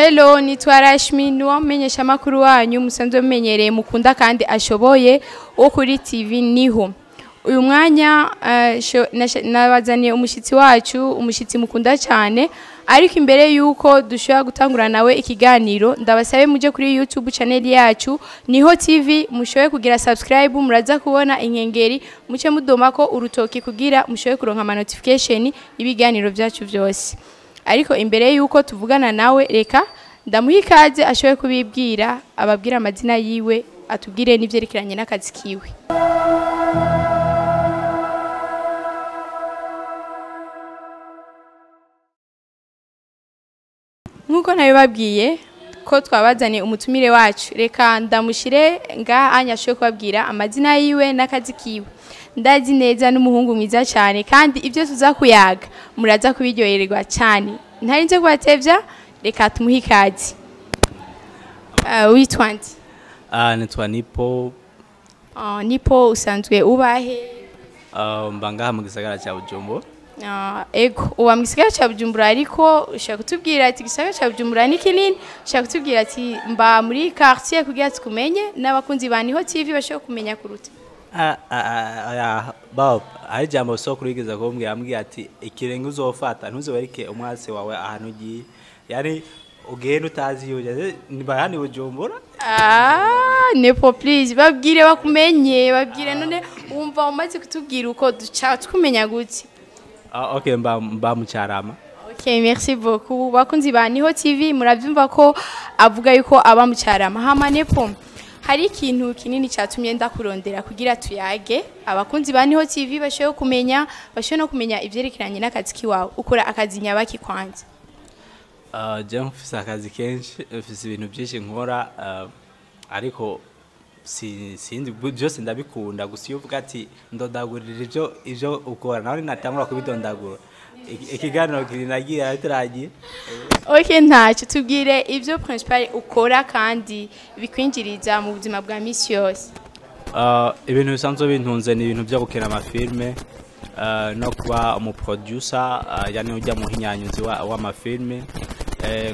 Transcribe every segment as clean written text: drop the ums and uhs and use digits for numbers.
Hello, nitwa Rashmi, niwo menyesha makuru wanyu musanzwe mumenyereye, mukunda kandi ashoboye wo kuri TV Niho. Uyu mwanya nabazaniye umushitsi wacu, umushitsi mukunda cyane, ariko imbere yuko dushobora gutangura nawe ikiganiro, ndabasabe muje kuri YouTube channel yacu Niho TV, mushoboye kugira subscribe, muraza kubona inkengeri, muce mudoma ko urutoki kugira mushoboye kuronka ama notification y'ibiganiro byacu byose. Ariko imbere yuko tuvugana nawe, reka ndamuha ikaze ashoboye kubibwira, ababwira amazina yiwe, atubwire n'ivyerekeranye n'akazi kiwe. Nkuko nabibabwiye ko twabazaniye umutumire wacu, reka ndamushire ngaha anya ashoboye kubabwira amazina yiwe n'akazi kiwe. Ndazi neza n'umuhungu mwiza cyane, kandi ibyo tuza kuyaga muraza kubiryohererwa cyane. Ntarinze kubatevya, reka tumuhe ikaze. Witwa nde? Nitwa Nipo. Nipo, usanzwe ubahe? Mba ngaha mu gisagara cya Bujumbura. Ego, uba mu gisagara cya Bujumbura, ariko ushaka kutubwira ati igisagara cya Bujumbura ni kinini, ushaka kutubwira ati mba muri quartier kugira tukumenye n'abakunzi ba Niho TV bashobora kumenya kuruta. Bob, hari ijambo sokuru yigeze kumbwira, ambwira ati ikirenge uzofata ntuzobereke umwasi wawe ahantu ugiye, yani ugenda utazi iyo ugeze, niba hano i Bujumbura. Nepo, please babwire bakumenye, babwire. None wumva umaze kutubwira uko duca tukumenya gute? Okay, mba mu Cyarama. Okay, merci beaucoup. Bakunzi ba Niho TV, murabyumva ko avuga yuko aba mu Cyarama. Hama Nepo, hari ikintu kinini cyatumye ndakurondera kugira tuyage, abakunzi ba Niho TV bashoboye kumenya, bashoboye no kumenya ivyerekeranye n'akazi kiwawe. Ukora akazi nyabaki kwanza? Je mfise akazi kenshi, mfise ibintu byinshi nkora, ariko sindi byose ndabikunda. Gusa iyo uvuga ati ndodagurira ivyo ukora, nawe natangura kubidondagura, ikiganiro kirinagira bitaragiye. Okay, ntacyo, tubwire ivyo principal ukora kandi bikwinjiriza mu buzima bwa misi yose. Ibintu bisanzwe bintunze ni ibintu byo gukina amafilme, no kuba umuproducer, yani ujya mu hinyanyuzi w'amafilme,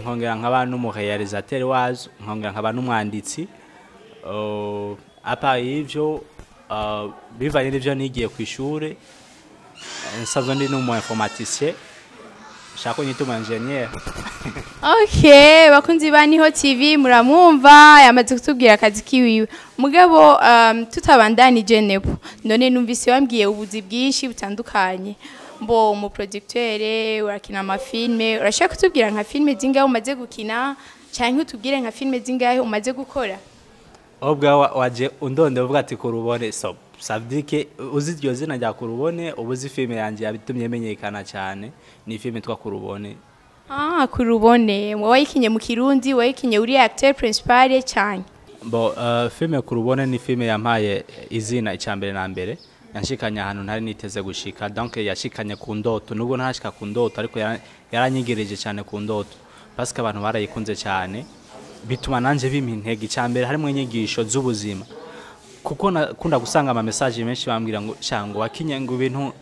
nkongera nkaba n'umurealisateur wazo, nkongera nkaba n'umwanditsi. Apa ivyo, bivanye n'ivyo nigiye ku ishure, nsanzwe ndi n'umu informaticien, nshaka nyita umu ingénieur. Okay, bakunzi ba Niho TV, muramwumva yamaze kutubwira akazi kiwiwe. Mugabo tutabandanije, Nepo, none numvise wambwiye ubuzi bwinshi butandukanye, mbo umu producteur, urakina amafilme, urashaka kutubwira nka filme zingahe umaze gukina, canke utubwire nka filme zingahe umaze gukora? Ubwo waje undonde uvuga ati Kurubone, so ça veut dire que uzi iryo zina rya Kurubone, uba uzi filme yanjye yabitumye menyekana cyane, ni filme yitwa Kurubone. Kurubone, wayikinye mu Kirundi, wayikinye uri acteur principal cyane? Bo, filme Kurubone ni filme yampaye izina icambere na mbere, yanshikanye ahantu ntari niteze gushika, donc yashikanye ku ndoto, nubwo ntashika ku ndoto ariko yaranyigereje cyane ku ndoto, parce que abantu barayikunze cyane, bituma nanje bimpa intege. Icambere harimo inyigisho z'ubuzima, kuko nakunda gusanga ama message menshi bambwira ngo shango wakinye ngo ibintu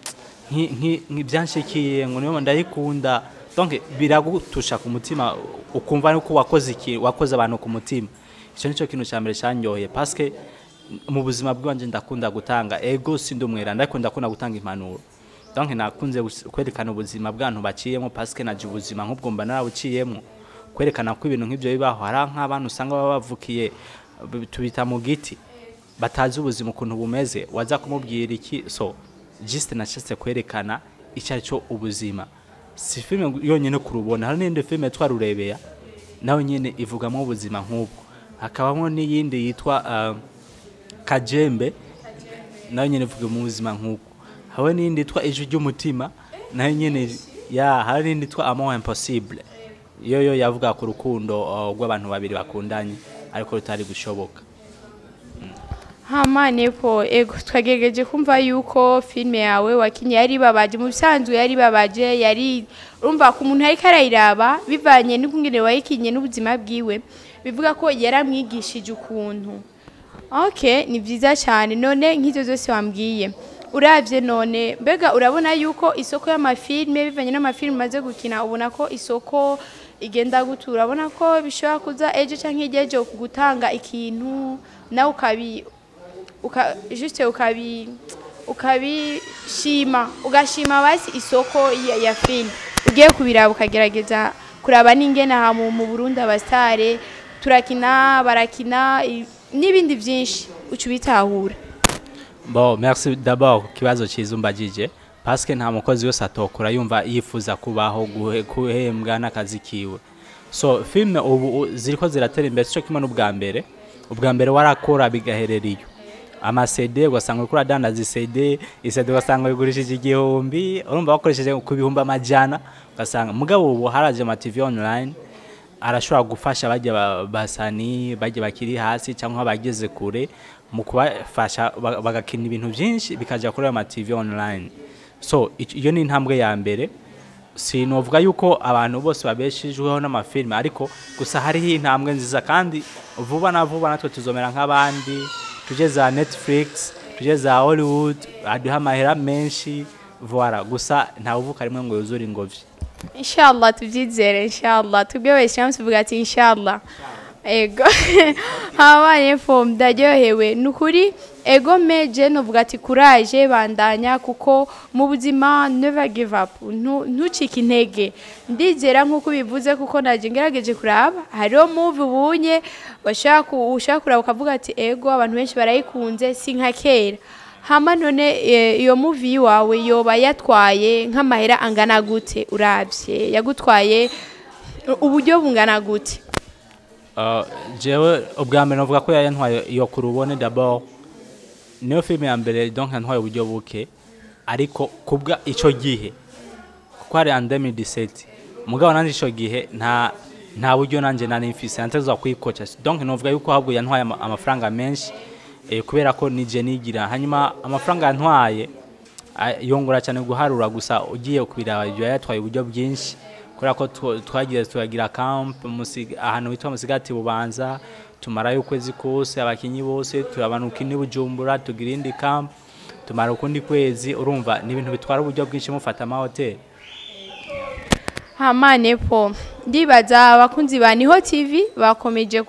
nk'ibyanshikiye, ngo niyo ndayikunda. Donc biragutusha ku mutima, ukumva nuko wakoze iki, wakoze abantu ku mutima. Icyo nico kintu cya mbere cyanyoheye, parce que mu buzima bwanje ndakunda gutanga, ego sindi umwera, ndakunda gutanga impanuro. Donc nakunze kwerekana ubuzima bw'abantu baciyemo, parce que naje ubuzima nk'ubwo mba narabuciyemo, kwerekana ko ibintu nk'ibyo bibaho. Hari nk'abantu usanga baba bavukiye tubita mu giti, batazi ubuzima ukuntu bumeze, waza kumubwira iki? So juste nashatse kwerekana icyo ari cyo ubuzima. Si filme yonyine Kurubona, hari n'indi filme twarurebera nawe nyine ivugamo ubuzima nk'ubwo, hakabamo n'iyindi yitwa Kajembe, nayo nyine ivuga mu buzima nk'ubwo, habe n'iyindi yitwa Ijwi ry'umutima, nayo nyine ya, hari n'indi yitwa Amour Impossible, yo yavuga ku rukundo rw'abantu babiri bakundanye ariko rutari gushoboka. Hama Nepo, ego twagerageje kumva yuko filme yawe wakinye yari babaje, mu bisanzwe yari babaje, yari urumva ko umuntu ariko arayiraba bivanye n'ukungene wayikinye n'ubuzima bwiwe, bivuga ko yaramwigishije ukuntu. Okay, ni vyiza cyane. None nk'ivyo zose wambwiye, uravye none mbega urabona yuko isoko y'amafilme, bivanye n'amafilme umaze gukina, ubona ko isoko Igenda gute? Urabona ko bishobora kuza ejo canke hirya y'ejo gutanga ikintu, nawe ukabi uka, juste ukabishima, ugashima basi isoko ya film ugiye kubiraba, ukagerageza kuraba n'ingene aha mu Burundi abasitare turakina, barakina n'ibindi byinshi, uca ubitahura. Bon, merci d'abord ku kibazo cyiza umbajije, parce que nta mukozi wese atokora yumva yifuza kubaho guhembwa n'akazi kiwe. So film ubu ziriko ziratera imbere, cyo kimwe n'ubwa mbere. Ubwa mbere warakora bigaherera iyo ama CD, ugasanga uriko uradandaza CD, iCD ugasanga uyigurishije 1000, urumva wakoresheje ku 100,000, ugasanga. Mugabo ubu haraje ama TV online arashobora gufasha bajya basani bajya bakiri hasi cyangwa abageze kure, mu kubafasha bagakina ibintu byinshi bikaja kuri ayo ma TV online. So iyo ni intambwe ya mbere. Sinovuga yuko abantu bose babeshejweho n'amafilime, ariko gusa hariho intambwe nziza, kandi vuba na vuba natwe tuzomera nk'abandi, tuje za Netflix, tuje za Hollywood, aduha amahera menshi. Voilà, gusa ntawuvuka rimwe ngo yuzure ingobyi. Inshallah, tubyizere, inshallah. Tubwe Abayisilamu tuvuga ati inshallah. Ego, habaye fo, ndaryohewe ni ukuri. Ego, meje novuga ati courage, bandanya, kuko mu buzima never give up. Ntucike intege. Ndizera nk'uko ubivuze, kuko naje ngerageje kuraba, hariho movie ubunye bashaka ushaka kuraba ukavuga ati ego, abantu benshi barayikunze, si nka kera. Hama none iyo movie wawe yoba yatwaye nk'amahera angana gute? Urabye yagutwaye uburyo bungana gute? Jewe ubwa mbere navuga ko yantwaye iyo kurubone. D'abord niyo filime ya mbere, donc yantwaye uburyo buke, ariko kubwa ico gihe, kuko hari en 2017. Mugabo nanje ico gihe nta buryo nanje nari mfise, natezwa kwikoca. Donc novuga yuko ahubwo yantwaye amafaranga menshi, kubera ko nije nigira. Hanyuma amafaranga yantwaye yongora cyane guharura, gusa ugiye kubiraba ibyo yatwaye uburyo bwinshi, kubera ko twagiye turagira camp ahantu hitwa Musigati Bubanza, tumarayo ukwezi kose abakinyi bose, turabanuka ini Bujumbura, tugira indi camp, tumara ukundi kwezi. Urumva ni ibintu bitwara uburyo bwinshi, mufata amahoteli. Hama Nepo, ndibaza abakunzi ba Niho TV bakomeje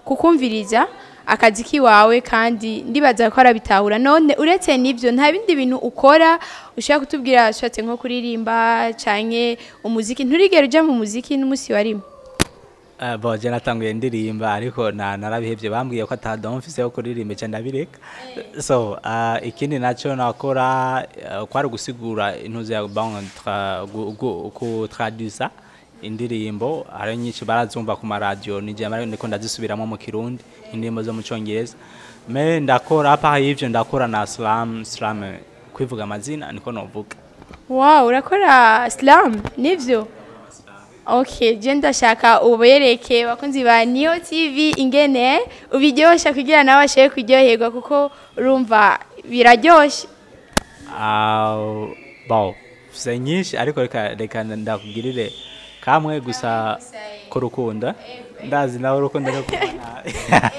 kukumviriza akazi kiwawe, kandi ndibaza ko arabitahura. None uretse n'ivyo, nta bindi bintu ukora ushaka kutubwira, ushatse nko kuririmba canke umuziki? Nturigera uja mu muziki n'umusi warimo? Bon, je natanguye ndirimba, ariko na narabihevye, bambwiye ko ata don mfise yo kuririmba, ca ndabireka. So ikindi naco nakora kwari gusigura intuzi ya bon ku traduisa indirimbo. Hari nyinshi barazumva ku maradiyo, nije ndiko ndazisubiramo mu Kirundi, indirimbo zo mu Congereza. Mais ndakora, à part y'ivyo, ndakora na slam. Slam, kwivuga amazina niko novuga. Wow, urakora slam, nivyo? Okay, je ndashaka ubereke bakunzi ba Niyo TV ingene ubiryosha, kugira nawe bashobore kuryoherwa, kuko urumva biraryoshe. Bon, c'est nyinshi, ariko reka ndakugirire kamwe gusa ku rukundo. Ndazi nawe urukundo rwo kubona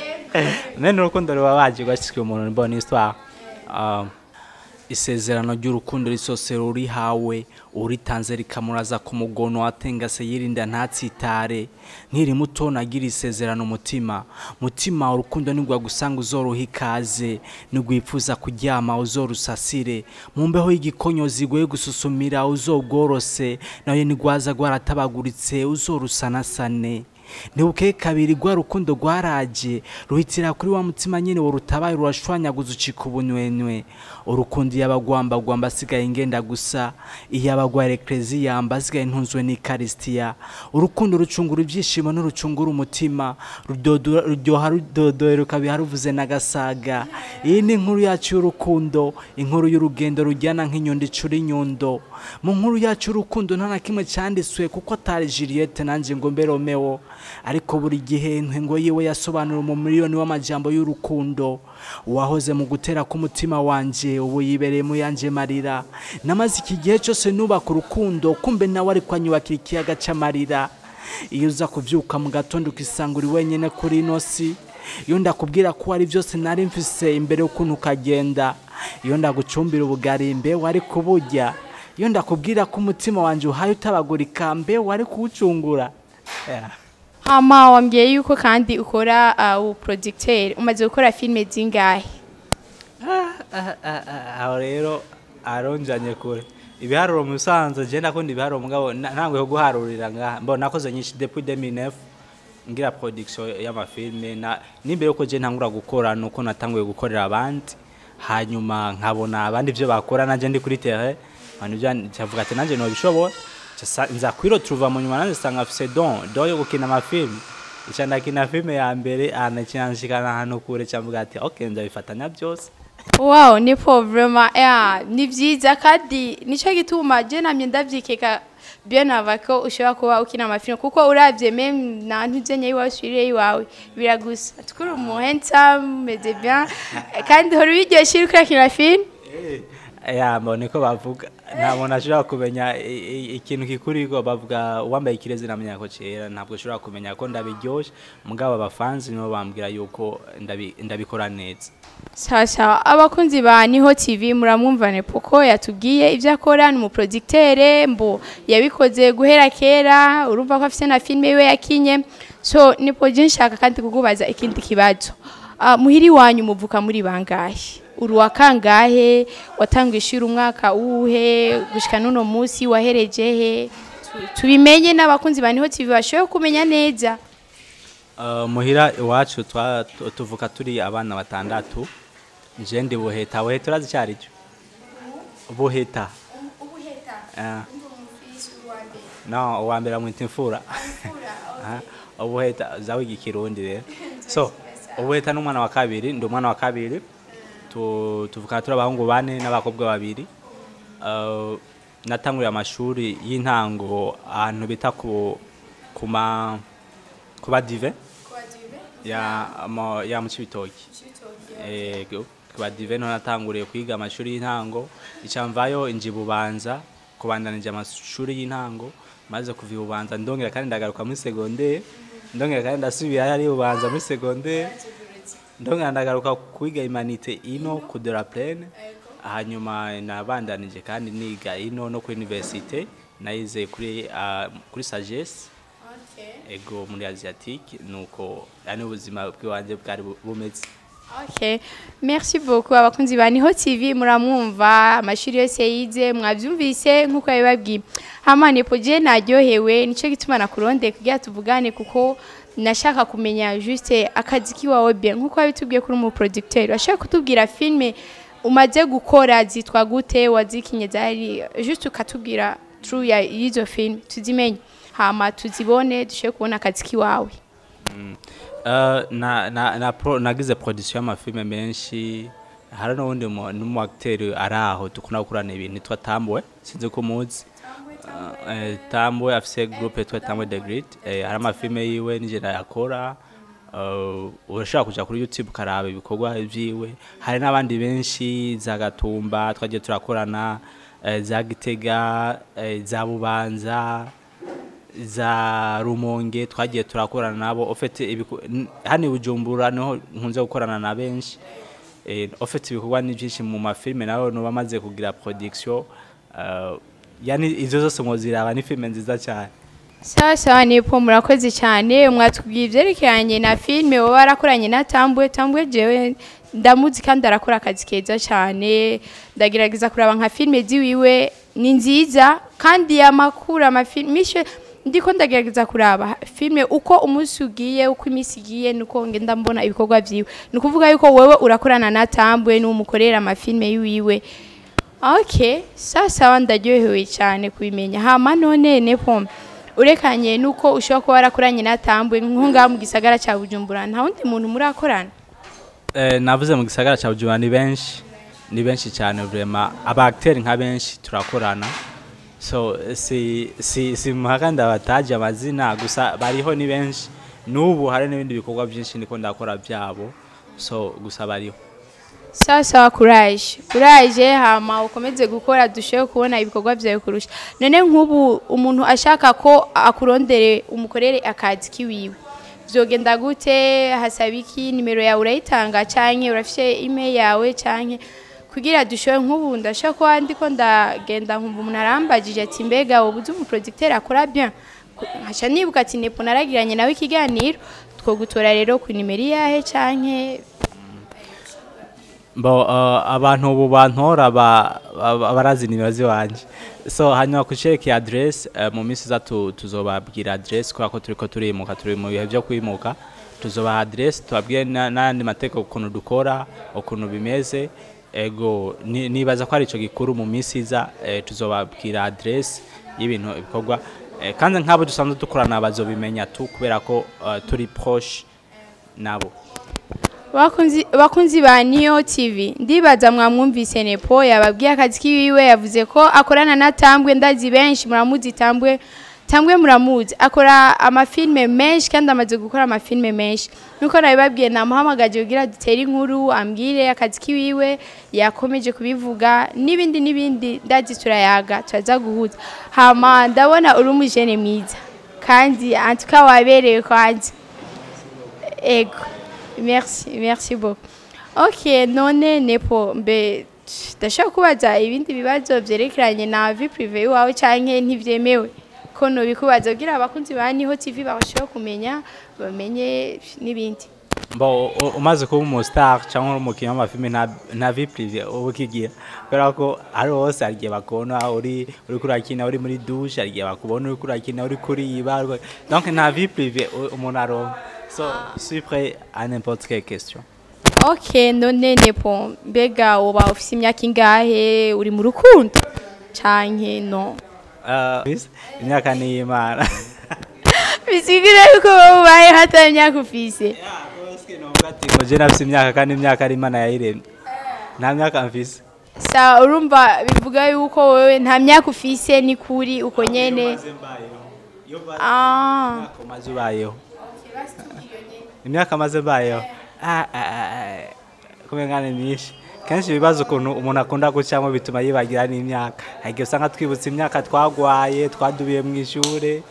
nene, urukundo rubabaje rwashikiye umuntu. Bonne histoire. Isezerano ry'urukundo risose rurihawe uritanze rikamuraza ku mugono, atengase yirinda ntatsitare. Nkiri muto nagira isezerano umutima, mutima urukundo nigwa gusanga uzoroha ikaze, nigwipfuza kuryama uzorusasire, mu mbeho y'igikonyozi igoye gususumira uzogorose, nayo nigwaza rwaratabaguritse uzorusanasane. Ntibukeye kabiri rwa rukundo rwaraje ruhitira kuri wa mutima nyine wo rutabaye, rurashwanyaguza ucika ubunwenwe. Urukundo iyabagwambagwamba asigaye ngenda gusa, iyabagwa ekleziya mba asigaye ntunzwe n'ikarisitiya. Urukundo rucungura ibyishimo n'urucungura umutima, ruryoha rudodoye rukabiha ruvuze n'agasaga. Iyi ni inkuru yacu y'urukundo, inkuru y'urugendo rujyana nk'inyundo icura inyundo. Mu nkuru yacu y'urukundo nta na kimwe cyanditswe, kuko atari Juliette nanjye ngo mbe Romeo, ariko buri gihe intwengo yiwe yasobanura mu miliyoni w'amajambo y'urukundo. Wahoze mu gutera k'umutima wanje, ubu yibereye mu yanje marira. Namaze iki gihe cyose nubaka urukundo, kumbe nawe ariko anyubakira ikiyaga cy'amarira. Iyo uza kubyuka mu gatondo ukisanga uri wenyine kuri ino si, iyo ndakubwira ko ari byose nari mfise imbere y'ukuntu ukagenda, iyo ndagucumbira ubugari, mbe wari kuburya? Iyo ndakubwira ko umutima wanjye uhaye utabagurika, mbe wari kuwucungura? Yeah. Hama wambwiye yuko kandi ukora uproducteur. Umaze gukora filime zingahe? Ah, aho rero aronjanye kure ibiharuro. Mu bisanzwe je ndakunda ibiharuro, mugabo ntanguye guharurira ngaha mbona nakoze nyinshi depuis 2009 ngira production y'amafilme. Na nimbere yuko je ntangura gukora, nuko natanguye gukorera abandi, hanyuma nkabona abandi ibyo bakora, nanje ndi kuri terrain, abantu byo ncavuga ati nanje nobishobora. Nza kwiretrouva mu nyuma nanje nsanga afise don yo gukina amafilme. Ica ndakina filme ya mbere ahantu ahantu kure, camvuga ati okay, nzabifatanya byose. Wow, Nepo, vraiment, yeah, ni vyiza kandi nico gituma je namye ndavyikeka bien avant ko ushobora kuba ukina amafilme, kuko uravye même na ntuzenye iwawe usubire iwawe biragusa tukuri umu handsome, meze bien, kandi hora ubiryoshe uriko urakina film. Ya, mbone ko bavuga nta muntu ashobora kumenya ikintu kikuriko. Bavuga uwambaye ikirezi namenya ko cera. Ntabwo ushobora kumenya ko ndabiryoshe, mugabo abafanzi nibo bambwira yuko ndabikora neza. Sawa sawa, abakunzi ba Niho TV, muramwumva Nepo ko yatubwiye ibyo akora, ni umuproducteur mbo yabikoze guhera kera, urumva ko afise na filme yiwe yakinye. So Nepo, je nshaka kandi kukubaza ikindi kibazo. Muhiri wanyu muvuka muri bangahe? Uri wa kangahe? Watanguye ishuri umwaka uwuhe gushika n'uno munsi? Wahereje he? Tubimenye n'abakunzi ba Niho TV bashoboye kumenya neza. Muhira iwacu tuvuka turi abana batandatu. Je ndi buheta. Buheta urazi icyo aricyo? Buheta. Ah. No, uwa mbere amwita imfura. Aha, ubuheta zawe ikirundi rero. So ubuheta n'umwana wa kabiri, ndi umwana wa kabiri. Tuvuka turi abahungu bane n'abakobwa babiri. Natanguriye amashuri y'intango ahantu bita ku kuma kuba dive ya ya mu Cibitoki. Ego, kuba dive niho natanguriye kwiga amashuri y'intango. Ica mvayo inji Bubanza kubandanije amashuri y'intango. Maze kuva i Bubanza ndongera kandi ndagaruka muri secondaire, ndongera kandi ndasubira ari Bubanza muri secondaire, ndongera ndagaruka kwiga humanités ino ku de la Plaine. Hanyuma nabandanije kandi niga ino no kuri université, nayize kuri Sagesse, ego, muri Asiatique. Nuko yani ubuzima bw'iwanje bwari bumeze. Okay. Merci beaucoup, abakunzi ba Niho TV, muramwumva amashuri yose yize, mwavyumvise nkuko yabibabwiye. Hama Nepo, je naryohewe, nico gituma nakurondeye kugira tuvugane, kuko nashaka kumenya juste akazi kiwawe bien. Nkuko wabitubwiye kuri umu producteur, washaka kutubwira filme umaze gukora zitwa gute, wazikinye zari, juste ukatubwira true ya y'izo film tuzimenye, hama tuzibone, dushobore kubona akazi kiwawe. Na nagize production y'amafilme menshi. Hari n'uwundi n'umu acteur ari aho dukunda gukorana ibintu yitwa Tambwe, sinzi ko muzi. Tambwe afise groupe yitwa Tambwe the Great. Hari amafilme yiwe nije ndayakora. Urashobora kuja kuri YouTube ukaraba ibikorwa vyiwe. Hari n'abandi benshi za Gatumba twagiye turakorana, za Gitega, za Bubanza, za Rumonge twagiye turakorana nabo. Au fait hano i Bujumbura niho nkunze gukorana na benshi. Au fait ibikorwa ni byinshi mu mafilme nawe nuba amaze kugira production. Yani izo zose mwoziraba, ni filme nziza cyane. Sawa sawa Nepo, murakoze cyane. Mwatubwiye ibyerekeranye na filime wowe warakoranye na Tambwe. Tambwe jewe ndamuzi kandi arakora akazi keza cyane. Ndagerageza kuraba nka filime ziwiwe, ni nziza kandi amakuru amafilme mishe. Ndiko ndagerageza kuraba filime uko umunsi ugiye, uko iminsi igiye, nuko ngenda mbona ibikorwa vyiwe. Ni ukuvuga yuko wewe urakorana na Tambwe n'umukorera amafilme yiwiwe. Okay, sawa sawa, ndaryohewe cyane kubimenya. Hama none Nepo, urekanye nuko ushobora kuba warakoranye na Tambwe, nko ngaha mu gisagara cya Bujumbura nta wundi muntu murakorana? Navuze mu gisagara cya Bujumbura ni benshi, ni benshi cyane vraiment. Aba acteur nka benshi turakorana, so si mpaka ndabataje amazina, gusa bariho ni benshi. N'ubu hari n'ibindi bikorwa byinshi ndiko ndakora byabo, so gusa bariho. Sawa sawa, courage, courage, hama ukomeze gukora dushobore kubona ibikorwa byawe kurusha. None nk'ubu umuntu ashaka ko akurondere umukorere akazi kiwiwe vyogenda gute? Hasaba iki? Nimero yawe urayitanga canke urafise email yawe, canke kugira dushobore, nk'ubu ndashaka kuba ndiko ndagenda nkumva umuntu arambajije ati: "Mbega wowe uzi umuproducteur akora bien?" Nkaca nibuka ati Nepo naragiranye nawe ikiganiro. Twogutora rero ku nimero iyahe canke? Bo abantu ubu bantora barazi nimero ziwanje. So hanyuma kucerekeye adresse, mu minsi iza tuzobabwira adresse, kubera ko turiko turimuka, turi mu bihe byo kwimuka. Tuzobaha adresse, tubabwire n'ayandi mategeko, ukuntu dukora, ukuntu bimeze. Ego, nibaza ko ari ico gikuru. Mu minsi iza tuzobabwira adresse y'ibintu ibikorwa, kandi nk'abo dusanzwe dukorana bazobimenya tu, kubera ko turi proche nabo. Bakunzi ba Niyo TV, ndibaza mwamwumvise. Nepo yababwiye akazi kiwiwe, yavuze ko akorana na Tambwe. Ndazi benshi muramuzi Tambwe. Tambwe muramuzi, akora amafilme menshi kandi amaze gukora amafilme menshi. Nuko nabibabwiye, namuhamagaje kugira dutere inkuru, ambwire akazi kiwiwe. Yakomeje kubivuga n'ibindi n'ibindi. Ndazi turayaga, turaza guhuza. Hama ndabona uri umujene mwiza kandi antuka waberewe kwanza. Ego, merci, merci beaucoup. Ok, none Nepo, mbe ndashaka kubaza ibindi bibazo vyerekeranye na vie privée iwawe, canke ntivyemewe ko nobikubaza kugira abakunzi ba Niho TV bashobora kumenya, bamenye n'ibindi? Bo umaze kuba umu star cyangwa uri umukinnyi w'amafilme, nta vie privée uba ukigira, kubera ko ari hose. Hari igihe bakubona uri kurakina uri muri douche, hari igihe bakubona uri kurakina uri kuriba, donc nta vie privée umuntu aronka. So je suis prêt à n'importe quelle question. Ok, none Nepo, mbega woba ufise imyaka ingahe? Uri mu rukundo canke no? Imyaka ni iy'Imana. Bisigura yuko wowe ubaye hata imyaka ufise? Ngo je nafise imyaka, kandi imyaka ari Imana yayiremye. Nta myaka mfise. Sa urumva bivuga yuko wewe nta myaka ufise, ni kuri uko nyene? Ah. Imyaka umaze ubayeho, imyaka maze mbayeho, kumenya ni myinshi. Kenshi ibibazo ukuntu umuntu akunda gucamo bituma yibagira n'imyaka. Hari igihe usanga twibutse imyaka twagwaye, twadubiye mu ishure,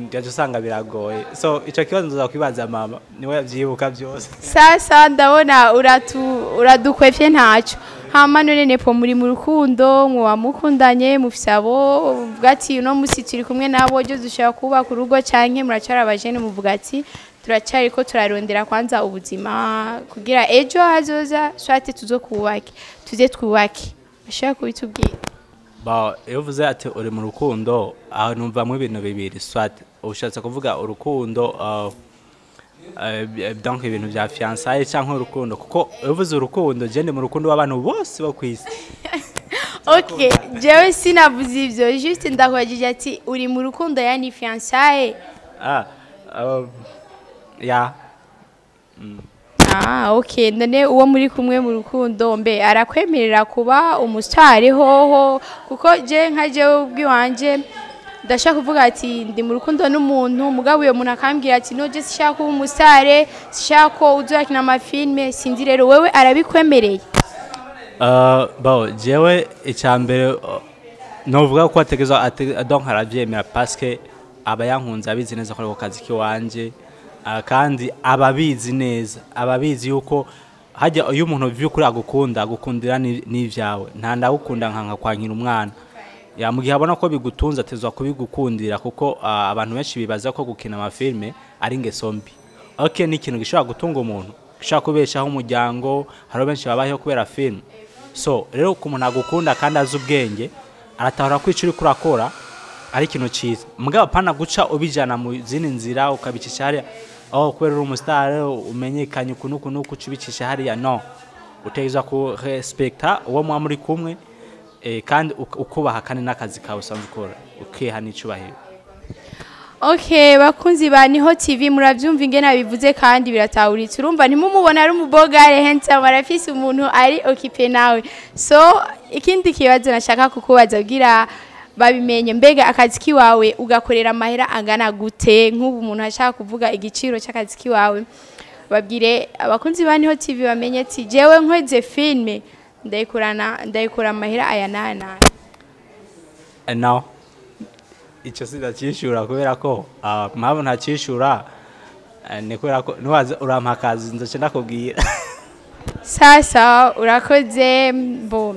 gaca usanga biragoye. So ico kibazo nzoza kwibaza mama, niwe yavyibuka byose. Sasa ndabona uradukwefye, ntaco. Hama none Nepo, muri mu rukundo, mwoba mukundanye, mufise abo muvuga ati uno musi turi kumwe nabo, ejo dushobora kubaka urugo, canke muracara abajene, muvuga ati turacariko turarondera kwanza ubuzima kugira ejo hazoza swate tuzokubake, tuze twubake? Bashaka kubitubwira. Ba, iyo uvuze ati uri mu rukundo, aho numvamwo ibintu bibiri. Soit ushatse kuvuga urukundo donc ibintu vya fiançailles, canke urukundo, kuko iyo uvuze urukundo, je ndi mu rukundo w'abantu bose bo kw'isi. Ok, jewe sinavuze ivyo, juste ndakubajije ati uri mu rukundo, yani fiançailles. Ah, ya. Ah, ok. None uwo muri kumwe mu rukundo, mbe arakwemerera kuba umusitari hoho? Kuko je nka jewe ubwiwanje ndashaka kuvuga ati ndi mu rukundo n'umuntu, mugabo uyo muntu akambwira ati no, je sishaka kuba umusitari, sishaka ko uzakina amafilme. Sinzi rero, wewe arabikwemereye? Bon, jewe icambere novuga ko ategerezwa donc aravyemera, parce que aba yankunze, abizi neza ko ariko kazi kiwanje, kandi aba abizi neza, aba abizi yuko hajya iyo umuntu vy'ukuri agukunda, agukundira n'ivyawe. Nta ndagukunda nka kwankira umwana ya mu gihe abona ko bigutunze, atezwa kubigukundira, kuko abantu benshi bibaza ko gukina amafilme ari ingeso mbi. Okay, ni ikintu gishobora gutunga umuntu, gishobora kubeshaho umuryango. Hariho benshi babayeho kubera filme. So rero ku muntu agukunda kandi azi ubwenge, aratahura ko ico uriko urakora ari ikintu ciza, mugabo apana guca ubijana mu zindi nzira, ukabicisha hariya, oh, kubera uri umustar umenyekanye uku n'uku n'uku, uca ubicisha hariya. No, utegerezwa ku respecta uwo muba muri kumwe, kandi ukubaha kandi n'akazi kawe usanzwe ukora, ukiha n'icubahiro. Okay, bakunzi ba Niho TV, muravyumva ingene bivuze kandi biratahuritse. Urumva ntimumubona ari umubogare handsome, arafise umuntu ari occupé nawe. So ikindi kibazo nashaka kukubaza kugira babimenye, mbega akazi kiwawe ugakorera amahera angana gute? Nk'ubu umuntu ashaka kuvuga igiciro cy'akazi kiwawe, babwire abakunzi ba Niho TV bamenye ati jewe nkoze filme ndayikurana, ndayikura amahera aya n'aya n'aya. No, icyo sinakishura, kubera ko mpamvu ntakishura ni kubera ko nuwaza urampa akazi nzoca ndakubwira. Sasa urakoze. Bo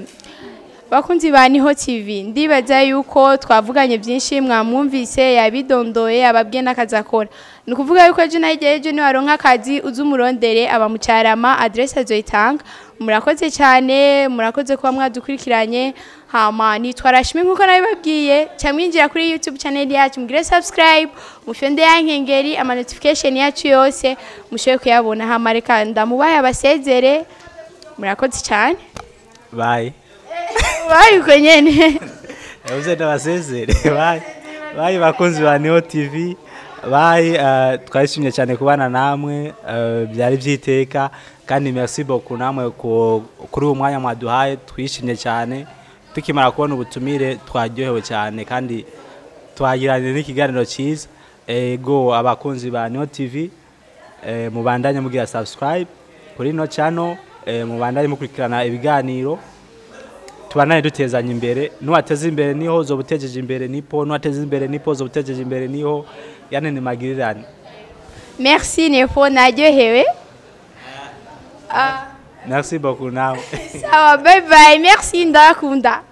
Bakunzi ba Niho TV, ndibaza yuko twavuganye byinshi, mwamwumvise, yabidondoye, ababwiye n'akazi akora. Ni ukuvuga yuko ejo na hirya y'ejo niwaronka akazi uze umurondere, aba mu Cyarama, adresse azoyitanga. Murakoze cyane, murakoze kuba mwadukurikiranye. Hama nitwa Rashmi nkuko nabibabwiye, ca mwinjira kuri YouTube channel yacu, mugire subscribe, mufyonde ya nkengeri, ama notification yacu yose mushobore kuyabona. Hama reka ndamubaye abasezere. Murakoze cyane. Bye. Bayi nyene. Yavuze ndabasezere. Bye bye, bakunzi ba Niho TV, bye. Twashimye cyane kubana namwe, byari byiteka, kandi merci beaucoup namwe kuri uwo mwanya mwaduhaye. Twishimye cyane tukimara kubona ubutumire, twaryohewe cyane kandi twagiranye n'ikiganiro cyiza. Ego, abakunzi ba Niho TV, mubandanye mugira subscribe kuri ino channel, mubandanye mukurikirana ibiganiro, tubandanye dutezanya imbere. Nuwateza imbere niho uzobutejeje imbere nipo, nuwateza imbere nipo uzobutejeje imbere niho, yani ni magirirane. Merci Nepo, naryohewe. Merci beaucoup nawe. Sawa, bye bye, merci, ndakunda.